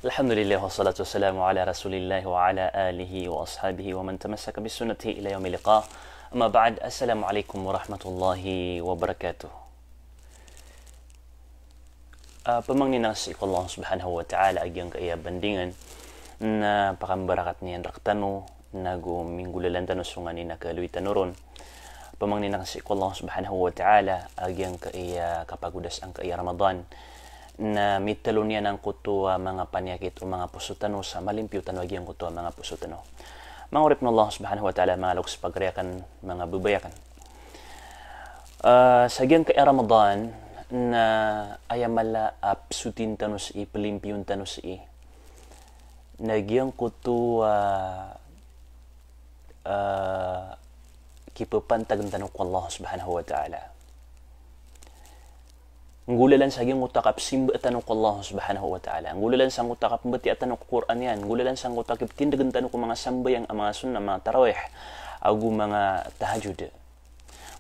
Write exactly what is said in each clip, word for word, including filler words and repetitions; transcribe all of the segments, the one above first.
Alhamdulillah, wassalatu wassalamu ala Rasulillah wa ala alihi wa ashabihi wa man tamassaka bi sunnatihi ila yaumil liqa. Amma ba'd, assalamu alaikum warahmatullahi wabarakatuh. Ah, pamangnin a sii ko Allah Subhanahu wa Ta'ala a giyangkaya bandingan na pakambarakat niyan rktano, nago minggolalan tano so nganin a kaaloy tano ron. Pamangnin a sii ko Allah Subhanahu wa Ta'ala a giyangkaya kapagodas angkaya Ramadan na mitaloon iyan angkoto a manga paniyakit o manga poso tano sa malimpiyo tano a giyangkoto a manga poso tano. Manga oripn o Allah Subhanahu wa Ta'ala, manga loks, pagari akn, manga babay akn. Ah, sa giyangkaya Ramadan na aya mala a psotin tano sii, plimpiyon tano sii, na giyangkoto a, ah, kipapantagn tano ko Allah Subhanahu wa Ta'ala. Nggolalan sa giyangkoto a kapsimba tano ko Allah Subhanahu wa Ta'ala. Nggolalan sangkoto a kapmbatiya tano ko Qur'an iyan. Nggolalan sangkoto a kiptindgn tano ko manga sambayang a manga sunnah, manga tarawih, ago manga tahajjud.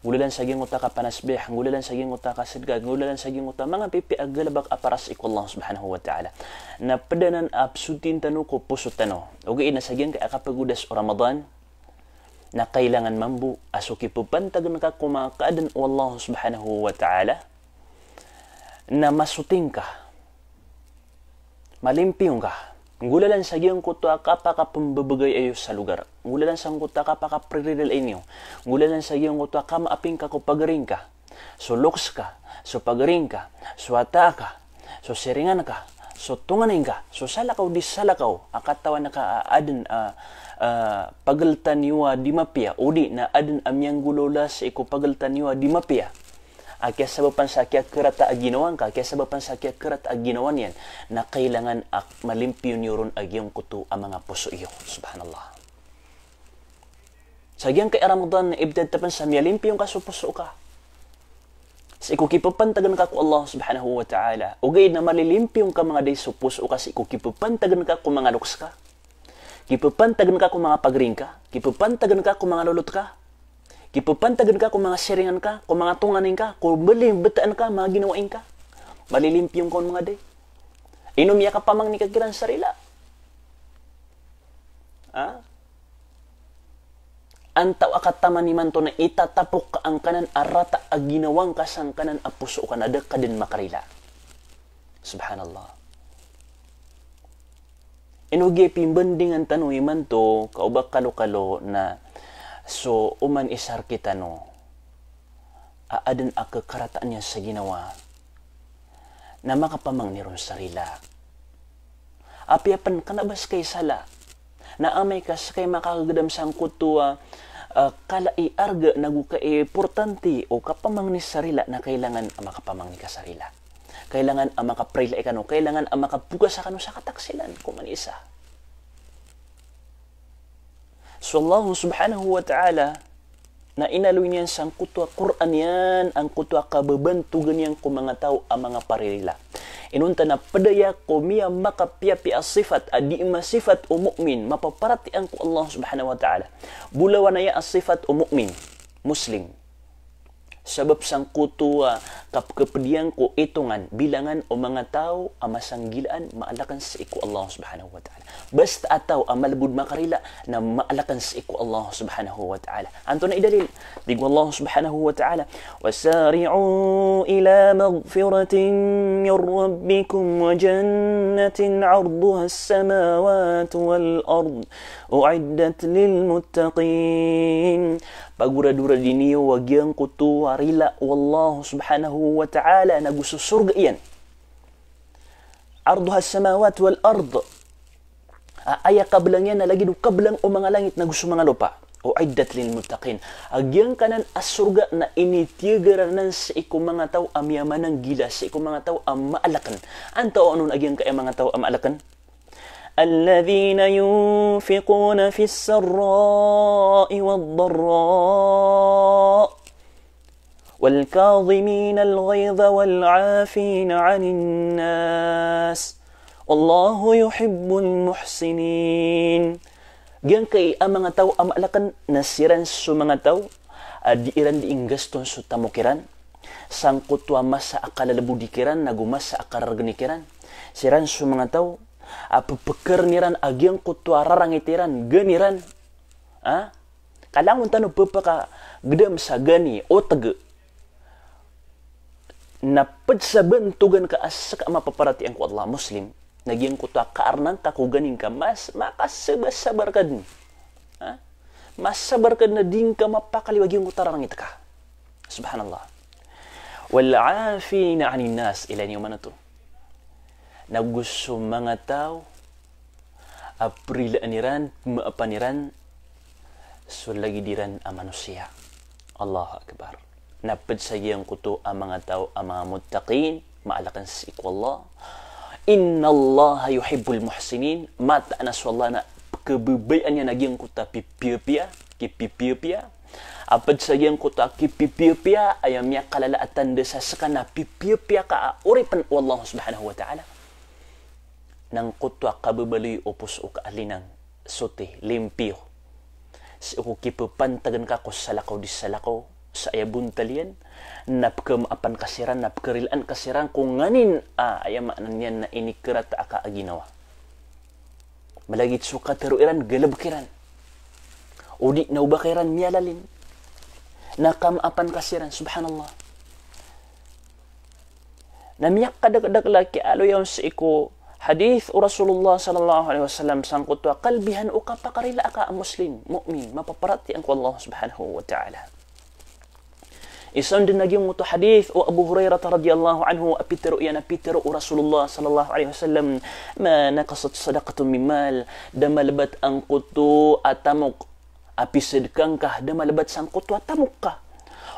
Nggolalan sa giyangkoto a kapanasbih, nggolalan sa giyangkoto a kasadka, nggolalan sa giyangkoto a manga pipiya a galbk a para sii ko Allah Subhanahu wa Ta'ala. Na pd anan a psotin tano ko poso tano. Ogaid na sa giyangkaya kapagodas o Ramadan, na kailangan mambo a so kipapantagn ka ko manga kaadn o Allah Subhanahu wa Ta'ala na masoting ka, malimpiyo ngka. Nggolalan sa giyangkoto a kapakapmbabagay iyo sa logar. Nggolalan sangkoto a kapakapririlai niyo. Nggolalan sa giyangkoto a kamaaping ka ko pagari ngka, so loks ka, so pagari ngka, so wata ka, so siringan ka, so tonganay ngka, so salakaw di salakaw a katawan ka a adn a, ah, pagltan iyo a di mapiya, odi na adn a miyanggolawla sii ko pagltan iyo a di mapiya a kiyasabapan sa kiyakarata a ginawa ngka, kiyasabapan sa kiyakarata a ginawa niyan, na kailangan a malimpiyo niyo ron a giyangkoto a manga poso iyo. Subhanallah. Sa giyangkaya Ramadan na ibtad ta pn sa miyalimpiyo ngka so poso ka sii ko kipapantagn ka ko Allah Subhanahu wa Ta'ala. Ogaid na malilimpiyo ngka manga day so poso ka sii ko kipapantagn ka ko manga loks ka, kipapantagn ka ko manga pagari ngka, kipapantagn ka ko manga lolot ka, kipapantagn ka ko manga siringan ka, ko manga tonganay ngka, ko mbalin btaan ka, manga ginawai ngka. Malilimpiyo ngka on manga day. Ino miyakapamangni ka kiran sa rila? Ha? Antawaa ka taman imanto na itatapok ka angkanan a rata a ginawa ngka sangkanan a poso ka na da ka dn makarila. Subhanallah. Ino giya pimbandingan tano imanto, ka o ba kalokalo na so oman isa rktano a adn a kakarataan iyan sa ginawa na makapamangni ron sa rila. Apiya pn kna ba ska i sala, na amay ka ska i makagdam sangkoto a, ah, kala i arga nago kaimportante o kapamangni sa rila, na kailangan a makapamangni ka sa rila. Kailangan a makaprila i kano, kailangan a makapokas a kano sa kataksilan ko oman isa. So Allah Subhanahu wa Ta'ala na inaloy niyan sangkoto a Qur'an iyan angkoto a kababantogan iyan ko manga taw a manga paririla. Inonta na pd aya ko miyamakapiyapiya a sifat a dii masifat o mu'min, mapaparatiyaya ko Allah Subhanahu wa Ta'ala. Bolawan aya a sifat o mu'min, Muslim. Sabap sangkoto a kapkapd iyan ko itongan, bilangan o manga taw a masanggilaan, maalkn sii ko Allah Subhanahu wa Ta'ala. Basta a taw a malbod makarila na maalkn sii ko Allah Subhanahu wa Ta'ala. Antonaa i dalil? Tig o Allah Subhanahu wa Ta'ala, "Wasari'u ila maghfiratin min rabbikum wa jannatin 'arduhas samawatu wal ard, u'iddat lil muttaqin." Pagoradoradi niyo a giyangkoto a rila o Allah Subhanahu wa Ta'ala nago so sorga iyan. Arduhas samawat wal ard. A, aya kablang iyan na lagid o kablang o manga langit nago so manga lopa. U'iddat lil muttaqin. A giyangkanan a sorga na initiyagaran anan sii ko manga taw a miyamananggila, sii ko manga taw a maalkn. Antaa onon a giyangkaya manga taw a maalkn? Alladhina yunfiquna fis sarra'i wad darra'. Wal kadhiminal ghaidha wal 'afina 'anin nas. Wallahu yuhibbul muhsinin. Giyangkai a manga taw a maalkn na siran so manga taw a dii ran dii nggaston so tamok iran sangkoto a masa a kalalbodi kiran nago masa a karargni kiran. Siran so manga taw a pepekeren iran a giyangkoto a rarangit iran, gani ran. Ha? Ka langon tano pepakagedam sa gani, oteg. Na ped sa bentogan ka a seka a mapaparatiyaya ko Allah, Muslim, na giyangkoto a kaarnang ka ko ganing ka, mas makasabar-sabar ka den. Ha? Masabar ka den a di ngka mapakaliyo a giyangkoto a rarangit ka. Subhanallah. Wal afina anin nas, ilay niyo man oto. Na go so manga taw a perilaan iran, maapan iran so lagid iran a manosiya. Allahu Akbar. Na ped sa giyangkoto a manga taw a manga muttaqin, maalakan sii ko Allah. Innallaha yuhibbul muhsinin. Mataan a so Allah na kebebayaan iyan a giyangkoto a pipiyapiya, kipipiyapiya. A ped sa giyangkoto a kipipiyapiya, aya miyakalala a tanda sa seka na pipiyapiya ka a oripen o Allah subhanahu wa ta'ala. Na angkoto a kababaloy o poso ka a linang, soti, limpiyo. Sii ko kipepantagan ka ko salakaw di salakaw sa aya bontal iyan, na pekemaapan ka siran, na pekerilaan ka siran ko nganin a, aya maana niyan na inikerata aka a ginawa. Malagid so katero iran, galebek iran. O di na o ba ka iran miyalalin. Na kamaapan ka siran, subhanallah. Na miyakadakdakl a kiyaaloya on sii ko hadith o Rasulullah sallallahu alaihi wasallam sangkoto a kalbihan o kapakarila aka a Muslim, mu'min, mapaparatiyaya ko Allah subhanahu wa ta'ala. Isa on den a giyangkoto a hadith o Abu Hurairah radhiyallahu anhu a pitero iyan a pitero o Rasulullah sallallahu alaihi wasallam, "Ma naqasat sadaqatun min mal," da malebat angkoto a tamok a pisedka ngka, da malebat sangkoto a tamok ka.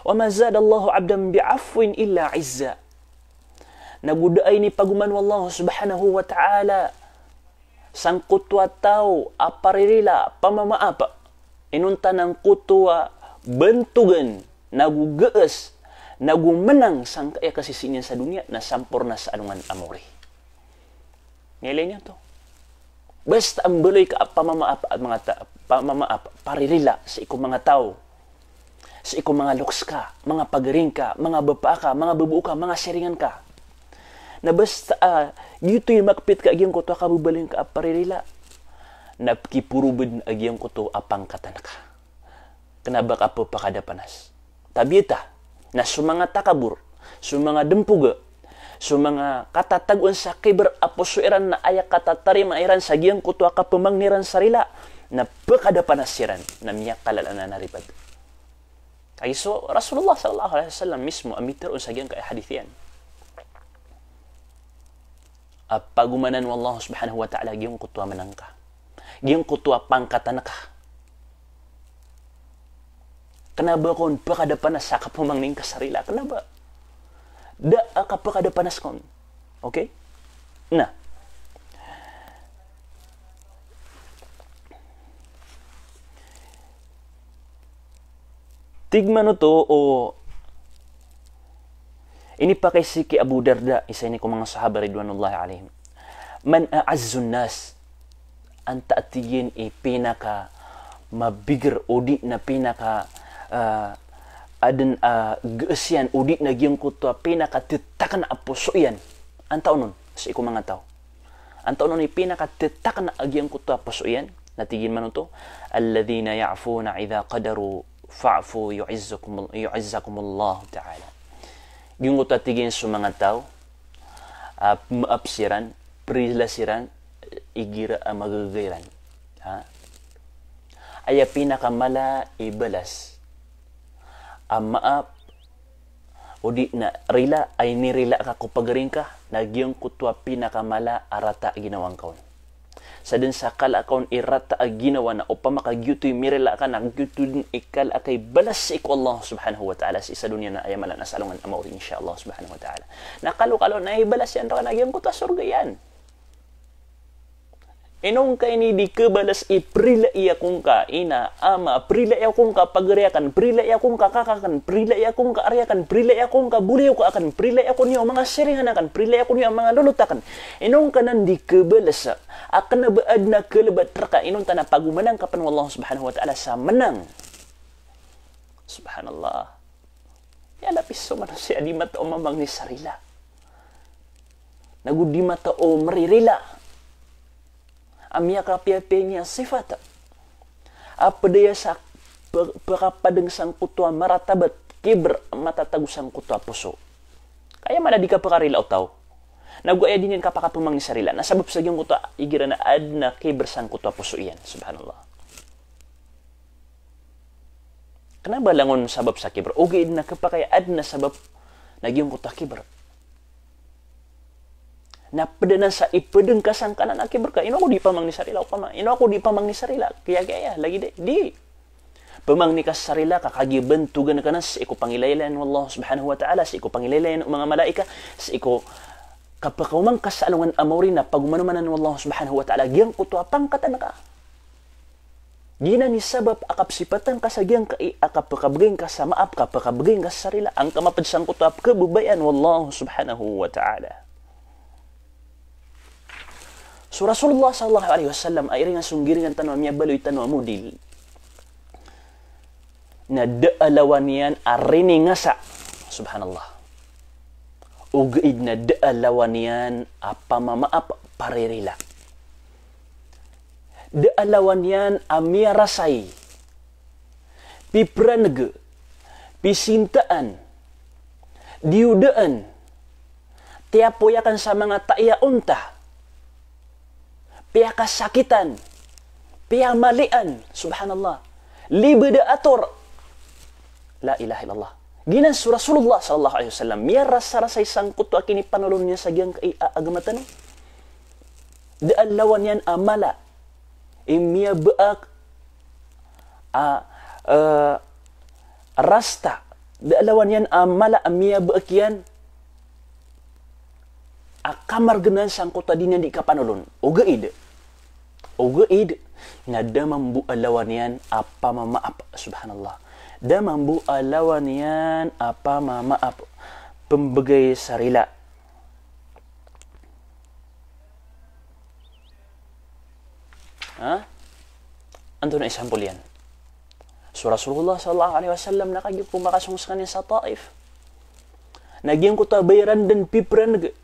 "Wa ma zadallahu abdan bi afwin illa izza." Na go da a inipagoman o Allah subhanahu wa ta'ala sangkoto a taw a paririla, pamamaap, inonta na angkoto a bentogan, na go gees, na go menang sangkaya kasisii niyan sa doniya, na samporna sa alongan a maori. Ngilay niyo to. Basta a mbaloy ka a pamamaap, a manga ta-, pamamaap, paririla sii ko manga taw. Sii ko manga loks ka, manga pagaring ka, manga bapa ka, manga babo ka, manga siringan ka. Na basta a, giyoto i makpit ka a giyangkoto a kababaloy ngka a paririla. Na pekiporoben a giyangkoto a pangkatan ka. Kena ba ka pepakadapanas. Tabiat a, na so manga takabor, so manga dempoga, so manga katatagoan sa kibr a poso iran na aya katatarima iran sa giyangkoto a kapemangni iran sa rila, na pekadapanas siran, na miyakalala na naripad. Kagiya so Rasulullah sallallahu alaihi wasallam mismo a mitero on sa giyangkaya hadith iyan. A pagomanan o Allah subhanahu wa ta'ala giyangkoto a menang ka. Giyangkoto a pangkatan ka. Kena ba kon pekadapanas sa kapemangni ngka sa rila. Kena ba. Da a kapekadapanas kon. Okay? Na. Tig man oto o inipakay sii ki Abu Darda, isa ini ko manga sahaba ridwanullahi alaihim. Man a'azzun nas, antaa tig iyan i pinakamabiger, o di na pinaka, ah, aden, ah, gees iyan, o di na giyangkoto a pinakatetaken a poso iyan. Antaa onon, sii ko manga taw. Antaa onon i pinakatetaken a giyangkoto a poso iyan, na tig iyan man oto, "Alladhina ya'funa idha qadaru fa'fu yu'izzakumul-, yu'izzakumullahu ta'ala." Giyangkoto a tig iyan so manga taw, ah, maap siran, perila siran, igira a magaga iran. Ha? Aya pinakamala i balas a maap, o di na rila, a inirila ka ko pagaring ka, na giyangkoto a pinakamala a rata a ginawa ngka on. Sa den sa kala ka on i rata a ginawa na opama ka giyoto i mirila ka na giyoto den i kala ka i balas sii ko Allah subhanahu wa ta'ala sii sa doniya na aya mala na sa alongan a maori, insha Allah subhanahu wa ta'ala. Na kalokalo na i balas iyan rka na giyangkoto a sorga iyan. Ino ngka ini di kebalas i perilai ako ngka ina, ama, perilai ako ngka pagari aken, perilai ako ngka kaka aken, perilai ako ngka ari aken, perilai ako ngka boliyoka aken, perilai ako niyo manga siringan aken, perilai ako niyo manga lolot aken. Ino ngka nan di kebalas a kena ba aden a kelebat rka, inonta na pagomanan ka pen o Allah subhanahu wa ta'ala sa menang. Subhanallah. Aya lapis so manosiya di matao mamangni sa rila. Nago di matao meririla. a miyakapiyapiya niyan sifat a pd aya sa pe-, pekapadeng sangkoto a maratabat, kibr, matatago sangkoto a poso. Ka aya maana di kapekarila o taw, nago aya di niyan kapakapemangni sa rila, na sabap sa giyangkoto a igira na adn a kibr sangkoto a poso iyan. Subhanallah. Kena ba langon sabap sa kibr? Ogaid na kepakay a adn a sabap na giyangkoto a kibr. Na pd anan sa ipedeng ka sangkanan a kibr ka. Ino ako di pamangni sa rila, opama. Ino ako di pamangni sa rila. Kiyakiya, lagid aya. Di. Pemangni ka sa rila ka kagiya bantogan ka nan sii ko pangilaylayan o Allah subhanahu wa ta'ala, sii ko pangilaylayan o manga malaika, sii ko kapakaoma ngka sa alongan a maori na pagomanomanan o Allah subhanahu wa ta'ala giyangkoto a pangkatan ka. Giyanan i sabap a kapsipatan ka sa giyangkai a kapekabegay ngka sa maap, kapekabegay ngka sa rila, angka maped sangkoto a pekebabayaan o Allah subhanahu wa ta'ala. So Rasulullah sallallahu alaihi wasallam a iringan so nggiringan tano a miyabaloy tano a model na da a lawan iyan a riningasa. Subhanallah. Ogaid na da a lawan iyan a pamamaap, paririla. Da a lawan iyan a miyarasay, pipraneg, pisintaan, diyodaan, tiyapoyakan sa manga tai a onta, piyakasakitan, piyamalian, subhanallah. Libed a ator. La ilaha illallah. Giyanan so Rasulullah sallallahu alaihi wasallam, miyarasarasay sangkoto a kinipanolon iyan sa giyangkai a agama tano. Da a lawan iyan a mala i miyabaak a, eh, rasta. Da a lawan iyan a mala a miyabaak iyan a kamargenan sangkoto a di niyan di kapanolon. Ogaid. Ogaid na da mambo a lawan iyan a pamamaap. Subhanallah. Da mambo a lawan iyan a pamamaap. Pembegay sa rila. Ha? Antonaa i sampol iyan? So Rasulullah sallallahu alaihi wasallam na kagiya ko makasong sekaniyan sa Taif, na giyangkoto a ba iran den pipraneg,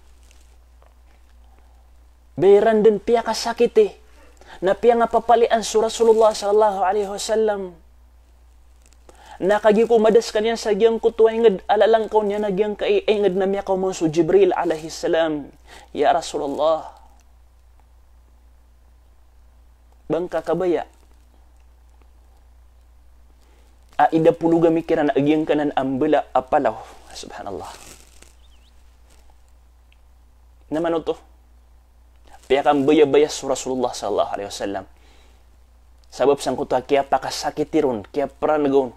ba iran den piyakasakiti, na piyangapapalian so Rasulullah sallallahu alaihi wasallam. Na kagiya ko mada sekaniyan sa giyangkoto a inged a lalangkaw niyan a giyangkai a inged na miyakaoma on so Jibril alayhis salam. Ya Rasulullah, ba ngka kabaya a ida polo gami kiran a giyangkanan a mbala a palaw? Subhanallah. Na mano oto? Piyakambayabaya so Rasulullah sallallahu alaihi wasallam. Sabap sangkoto a kiyapakasakiti ron, kiyapraneg on.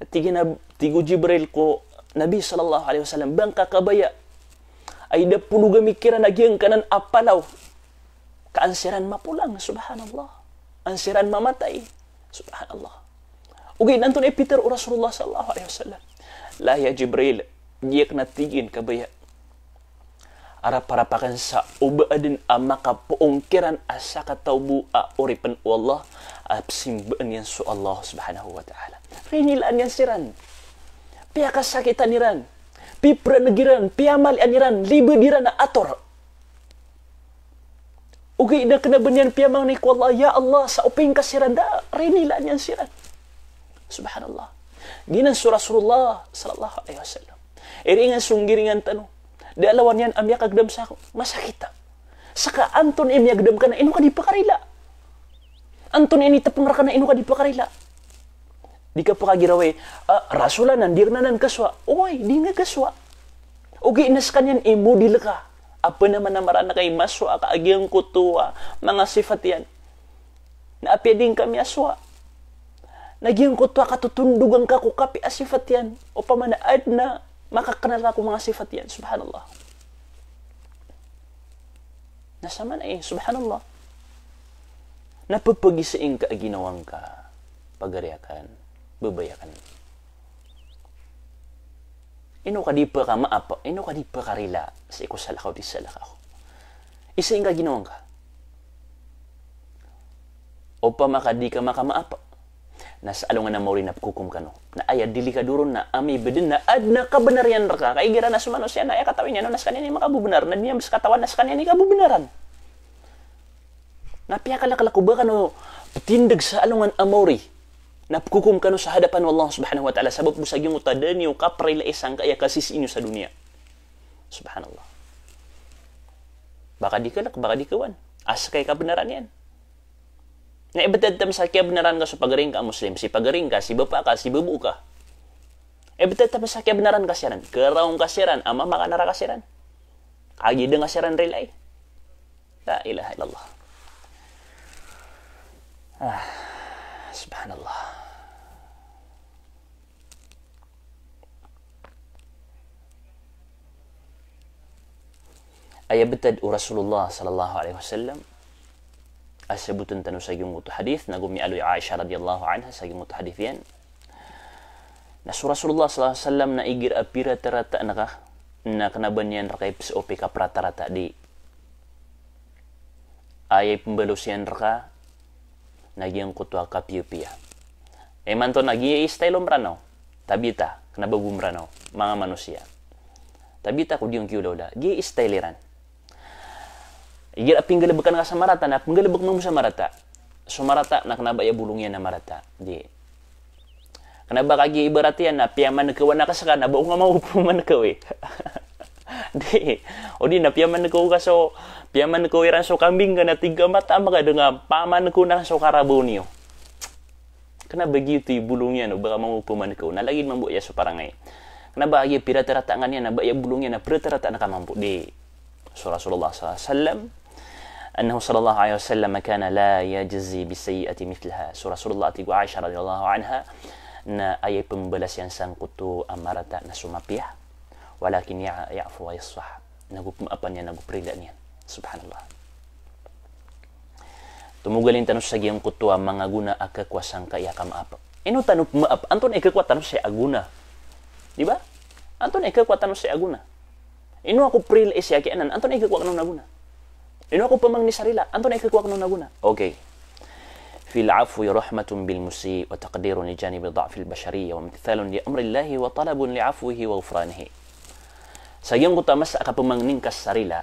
Tig iyan a, tig o Jibril ko Nabi sallallahu alaihi wasallam, ba ngka kabaya a ida polo gami kiran a giyangkanan a palaw ka an siran mapolang, subhanallah. An siran mamatay, subhanallah. Ogaid na antonaa i pitharo o Rasulullah sallallahu alaihi wasallam? La ya Jibril, di aken, tig iyan, kabaya a raparap aken sa o ba aden a makapoon kiran a sakataw bo a oripen o Allah a simbaan iyan so Allah subhanahu wa ta'ala. Rinilaan iyan siran. Piyakasakitan iran. Pipraneg iran. Piyamalian iran. Libed iran a ator. Ogaid na kena ba niyan piyamangni ko Allah, ya Allah, sa opama ka siran, da rinilaan iyan siran. Subhanallah. Giyanan so Rasulullah sallallahu alaihi wasallam. Iringan so nggiringan tano. Da a lawan iyan a miyakagedam sa masakit. Seka antonaa i miyagedam ka na ino ka di pekarila? Antonaa i initepeng reka na ino ka di pekarila? Di ka pekagiraw i, ah, Rasul anan, di aken anan kasowa. Oway, di nga kasowa. Ogaid na sekaniyan i model ka a penamanamaran ka i masowa ka a giyangkoto a manga sifat iyan. Na apiya di ngka miyasowa, na giyangkoto a katotondogan ka ko kapiya a sifat iyan. Opama na aden a makakenal ka ko manga sifat iyan. Subhanallah. Na samanaya, subhanallah. Na pepegisai ngka a ginawa ngka, pagari aken, babay aken. Ino ka di pekamaap, ino ka di pekarila sii ko salakaw di salakaw. Isai ngka ginawa ngka. Opama ka di ka makamaap, na sa alongan a maori na pekokom kano. Na aya delikado ron na amay ba den na aden a kabenar iyan reka. Ka igira na so manosiya na aya katawi niyan on na sekaniyan i makabebenar, na di niyan bes katawan na sekaniyan i kabebenaran. Na piyakaleklek o ba kano ptindeg sa alongan a maori, na pkokom kano sa hadapan o Allah subhanahu wa ta'ala, sabap bo sa giyangkoto a da niyo kaprila i sangkai a kasisii niyo sa doniya. Subhanallah. Ba ka di kelek, ba ka di kewan. Askay kabnaran iyan. Na ibtad tano sa kiyabnaran ka so pagaring ka a Muslim, si pagaring ka, si bapa ka, si babo ka. Ibtad tano sa kiyabnaran ka siran, keraong ka siran, a mama ka na raka siran. Kagiya da nga siran rilai. La ilaha illallah. Ah, subhanallah. Aya btad o Rasulullah sallallahu alaihi wasallam a saboten tano sa giyangkoto a hadith, nago miyaaloy i Aisha radhiyallahu anha sa giyangkoto a hadith iyan. Na so Rasulullah sallallahu alaihi wasallam na igira a piratarata naka, na kena ba niyan reka i psopi kapratarata di. Aya ipmbalos iyan reka, na giyangkoto a kapiyapiya. Imanto na giya i style o Mranaw. Tabita, kena ba bo Mranaw, manga manosiya. Tabita ko di on kiolaola. Giya i style iran. Igira a pinggalebek ka sa marata, na pinggalebek mambo sa marata. So marata, na kena ba aya bolong iyan a marata. Di. Kena ba kagiya ibarat iyan na piyamankewan ka seka, na ba o nga maopama mankewi. Di. O di na piyamankew ka so, piyamankew iran so kambing ka na tig ka mata maka da nga pamankew na so karabao niyo. Kena ba giyoto i bolong iyan o ba ka maopama mankew. Na lagid mambo aya so parangay. Kena ba aya piratarata nga niyan, na ba aya bolong iyan a piratarata naka mambo. Di. So Rasulullah sallallahu alaihi wasallam, annahu sallallahu alaihi wasallam kana la yajzi bisayyi'ati mithlaha. So Rasulullah, tig o Aisha radhiyallahu anha, na aya ipmbalas iyan sangkoto a marata na so mapiya. Walakin ya-, ya'fu wa yasfah. Nago pmaapan iyan, nago prila niyan. Subhanallah. Tomogalin tano sa giyangkoto a manga gona a khakowa sangkai a kamaap. Ino tano pmaap, antonaa i khakowa tano sa aya a gona? Di ba? Antonaa i khakowa tano sa aya a gona? Ino ako prila i siyaki anan, antonaa i khakowa ko on a gona? Ino ako pamangni sa rila, antonaa i khakowa ko on a gona? Okay. Fil afwi rahmatun bil musi wa taqdirun li janibi dha'fil bashariyya wa imtithalun li amrillahi wa talabun li afwihi wa ghufranihi. Sa giyangkoto a masa a kapamangni ngka sa rila,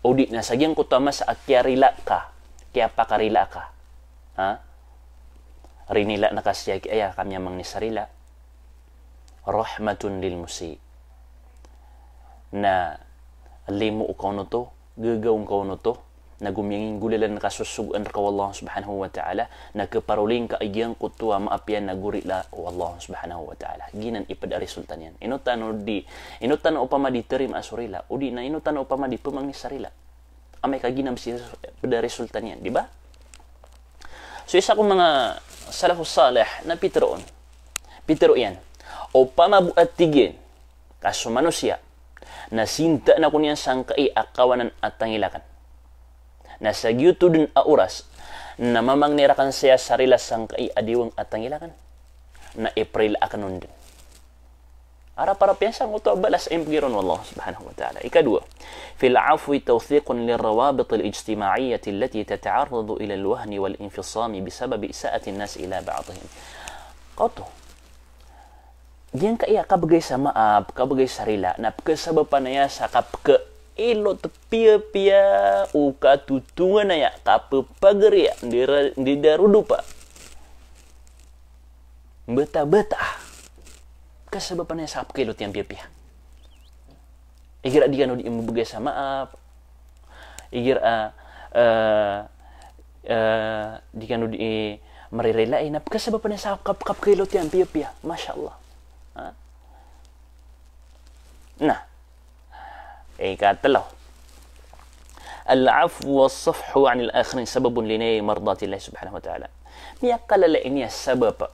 o di na sa giyangkoto a masa a kiyarila ka, kiyapakarila ka. Ha? Rinila na ka siyaki aya ka miyamangni sa rila. Rahmatun lil musi. Na limo o ka on oto, gagaw ngka on oto, nago miyanginggolalan ka so sogoan rka o Allah subhanahu wa ta'ala, na khaparoli ngka a giyangkoto a maap iyan nago rila o Allah subhanahu wa ta'ala. Giyanan i pd a resulta niyan. Ino tano di, ino tano opama di tarimaa so rila, o di na ino tano opama di pamangni sa rila. Amay ka giyanan i pd a resulta niyan, di ba? So isa ko manga salafus salih na pitharo on. Pitharo iyan. Opama bo a tig iyan ka so manosiya na sintaan ako niyan sangkai a kawanan a tangila akn. Na sa giyoto dn a oras na mamangni rakn saya sa rila sangkai a diwang a tangila akn. Na iprila akn on dn. Arap-arap iyan sangkoto a balas a ipgiron o Allah subhanahu wa ta'ala. Ikadowa, fil afwi tawthiqun lirrawabit al-ijtima'iyyah allati tata'arradu ila al-wahni wal-infisami bisababi isa'atin nas ila ba'dihim. Kaoto. Giyangkaya kabgay sa maap, kabgay sa rila, na pkhasabapan aya sa kapkhailot piyapiya o katotonganay a kapphagari a, ndi ra-, ndi darodopa. Mbata-bata. Kasabapan aya sa kapkhailot iyan piyapiya. Igira di kano di mbgay sa maap. Igira, eh, eh, di kano di mririlai. Na kasabapan aya sa kap-, kapkhailot iyan piyapiya. Masha Allah. Ha? Na. Ikatlo. Al-afwu was-safhu anil akharin sababun li naili mardatillahi subhanahu wa ta'ala. Miyakalala ini a sabap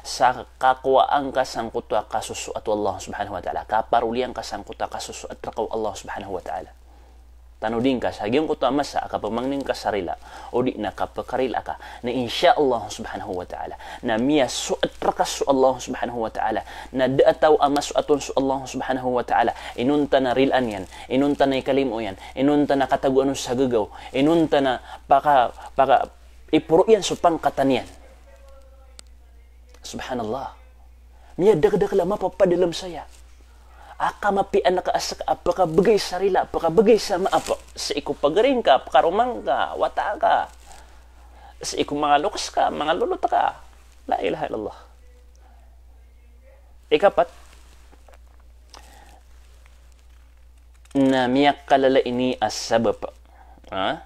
sa kakowaan ka sangkoto a kasosoat o Allah subhanahu wa ta'ala. Kaparolian ka sangkoto a kasosoat rka o Allah subhanahu wa ta'ala. Tanodi ngka sa giyangkoto a masa a kapamangni ngka sa rila, o di na kapkarila ka, na insha Allah subhanahu wa ta'ala, na miyasoat rka so Allah subhanahu wa ta'ala, na da a taw a masoat on so Allah subhanahu wa ta'ala, inonta na rilaan iyan, inonta na ikalimo iyan, inonta na katagoan on sa gagaw, inonta na paka-, paka-, iporo iyan so pangkatan iyan. Subhanallah. Miyadakdakl a mapapadalm saya. a kamapiyaan ka a seka a pekabegay sa rila, pekabegay sa maap, sii ko pagari ngka, pekaroma ngka, wata ka, sii ko manga lokes ka, manga lolot ka. La ilaha illallah. Ikapat, na miyakalala ini a sabap. Ha?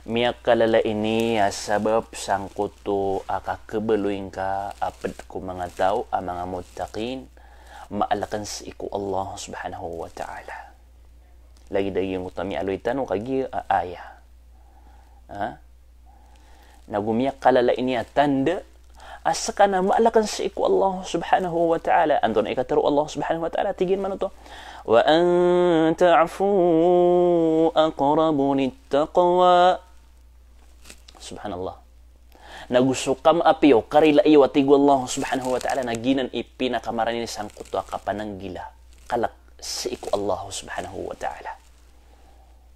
Miyakalala ini a sabap sangkoto a kakebaloy ngka a ped ko manga taw a manga muttaqin, maalaken sii ko Allah Subhanahu wa Ta'ala. Lagid a giyangkoto a miyaaloy tano kagiya a aya. Ha? Nago miyakalala ini a tanda a seka na maalaken sii ko Allah Subhanahu wa Ta'ala. Antonaa i katero o Allah Subhanahu wa Ta'ala? Tig iyan manoto, "Wa an ta'fu aqrabu littaqwa." Subhanallah. Nago so kamaap iyo, karila iyo, a tig o Allah Subhanahu wa Ta'ala, na giyanan i pinakamaranini sangkoto a kapananggila, kalek sii ko Allah Subhanahu wa Ta'ala.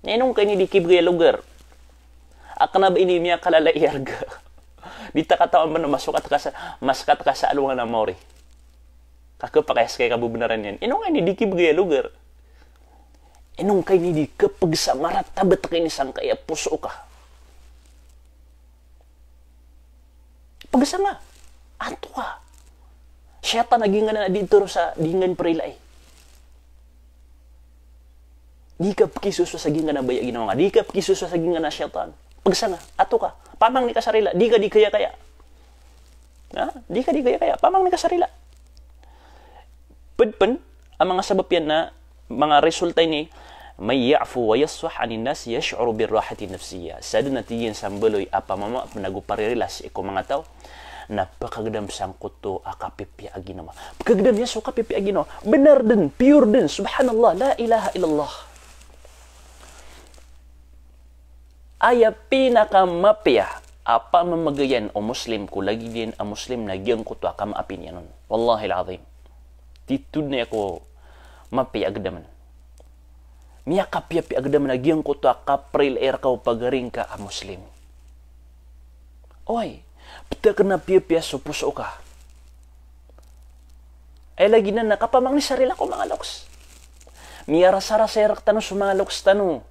Na ino ngka ini di kibegay a logar? A kena ba ini miyakalala i arga? Di ta katawan ba na masokat ka sa, masokat ka sa alongan a maori. Ka kepakay a seka i kabebenaran iyan. Ino ngka ini di kibegay a logar? Ino ngka ini di kepegesa maratabat ka ini sangkai a poso ka? Pegesa nga. Anto ka? Shaytan a giyangkanan a di tero sa di ngka ini perilai. Di ka pekisosowa sa giyangkanan a baya a ginawa nga. Di ka pekisosowa sa giyangkanan a shaytan. Pegesa nga. Anto ka? Pamangni ka sa rila. Di ka di kayakaya. Ha? Di ka di kayakaya. Pamangni ka sa rila. Ped pen a manga sabap iyan na manga resulta ini, "Man ya'fu wa yasfah anin nas yash'ur birrahati nafsiyya." Sa den a tig iyan sa mbaloy a pamamaap nago paririla sii ko manga taw, na pekagedam sangkoto a kapipiya a ginawa. Pekagedam iyan so kapipiya a ginawa. Benar den, pure den, subhanallah, la ilaha illallah. Aya pinakamapiya a pamamagayan o Muslim ko lagid iyan a Muslim na giyangkoto a kamaapin iyan on. Wallahil azim. Titho den a aya ko mapiya a gedamen. Miyakapiyapiya a gedamen a giyangkoto a kaperilai reka o pagari ngka a Muslim. Oway, petaken a piyapiya so poso ka. Aya lagid anan na kapamangni sa rila ko manga lokes. Miyarasarasay rektano so manga lokes tano.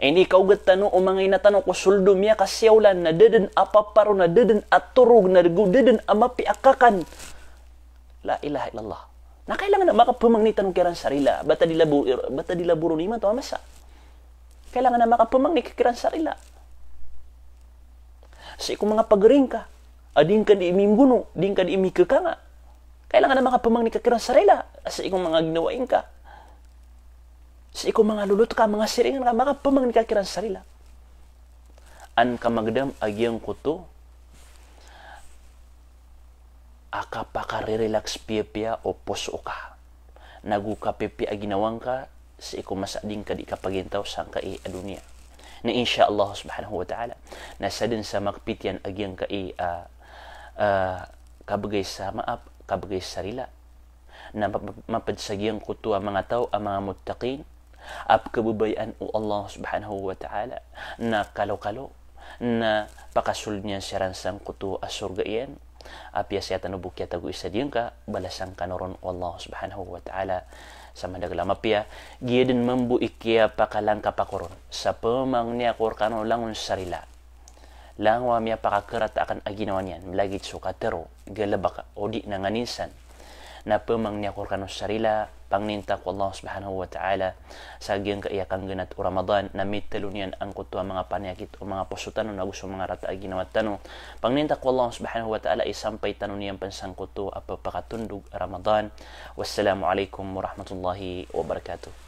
Inikaogat tano o manga ina tano ko soldo, miyakasiyaw lan, na da den a paparo, na da den a torog, na da den a mapiya a kakan. La ilaha illallah. Na kailangan a makapamangni tano kiran sa rila. Bata di labo, bata di labo ron imanto a masa. Kailangan a makapamangni ka kiran sa rila. Sii ko manga pagari ngka a di ngka di minggono, di ngka di mikekanga. Kailangan a makapamangni ka kiran sa rila. Sii ko manga ginawai ngka, sii ko manga lolot ka, manga siringan ka, makapamangni ka kiran sa rila. An ka magedam a giyangkoto a kapakarirelax piyapiya o poso ka. Nago kapipiya a ginawa ngka sii ko masa a di ngka di kapagintaw sangkai a doniya. Na insha Allah subhanahu wa ta'ala, na sa den sa makapitiyan a giyangkai a, a, kabegay sa maap, kabegay sa rila. Na map-, maped sa giyangkoto a manga taw a manga muttaqin a pekababayaan o Allah subhanahu wa ta'ala, na kalokalo na pakasold iyan siran sangkoto a sorga iyan. Apiya saya tano bo kiyatago isa diyangka, balasan kano ron o Allah subhanahu wa ta'ala sa madakel a mapiya. Giya den mambo i kiyapakalangkap ako ron sa pemangni ako rekano langon sa rila. Langon a miyapakakerata aken a ginawa niyan, melagid so katero, galebek, odi na nganin san. Na pemangni ako rekano sa rila, pangninta ko Allah subhanahu wa ta'ala sa giyangkai a kanggenat o Ramadan, na mitelo niyan angkoto a manga paniyakit o manga poso tano, nago so manga rata a ginawa tano. Pangninta ko Allah subhanahu wa ta'ala i sampay tano niyan pen sangkoto a pepakatondog a Ramadan. Wassalamu alaikum warahmatullahi wabarakatuh.